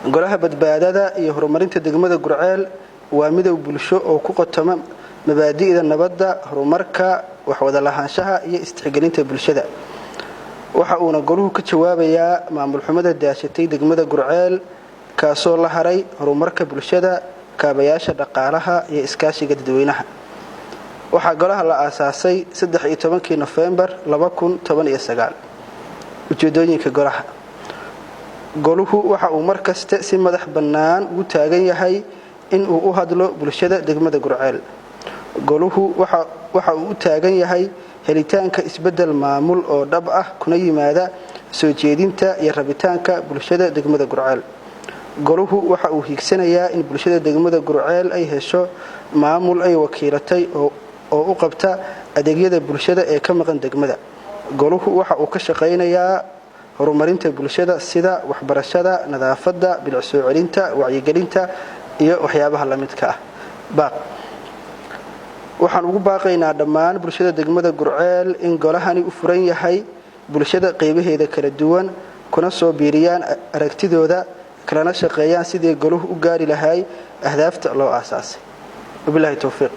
Golaha Badbaadada iyo Horumarinta Degmada Gurceel waa midow bulsho oo ku qotoma mabaadi'da nabadda, horumarka, waxwada lahaanshaha iyo istixgelinta bulshada. Waxa uuna goluhu ka jawaabayaa maamul xumada daashatay degmada Gurceel, kaasoo la haray horumarka bulshada, kaabayaasha dhaqaalaha iyo iskaashiga dadweynaha. Waxaa golaha la aasaasay 13-kii Nofembar 2019. Ujeedooyinka golaha: goluhu waxa uu mar kaste si madax bannaan ugu taagan yahay in uu u hadlo bulshada degmada Gurceel. Goluhu waxa uu u taagan yahay helitaanka isbeddel maamul oo dhab ah, kuna yimaada soo jeedinta iyo rabitaanka bulshada degmada Gurceel. Goluhu waxa uu hiigsanayaa in bulshada degmada Gurceel ay hesho maamul ay wakiilatay oo u qabta adeegyada bulshada ee ka maqan degmada. Goluhu waxa uu ka shaqaynayaa horumarinta bulshada, sida waxbarashada, nadaafadda, bilic soo celinta, wacyigelinta iyo waxyaabaha la midka ah. Baaq: waxaan ugu baaqaynaa dhammaan bulshada degmada Gurceel in golahani u furan yahay bulshada qeybaheeda kala duwan, kuna soo biiriyaan aragtidooda, kalana shaqeeyaan sidii goluhu u gaari lahay ahdaafta loo aasaasay. Wabilahi towfiiq.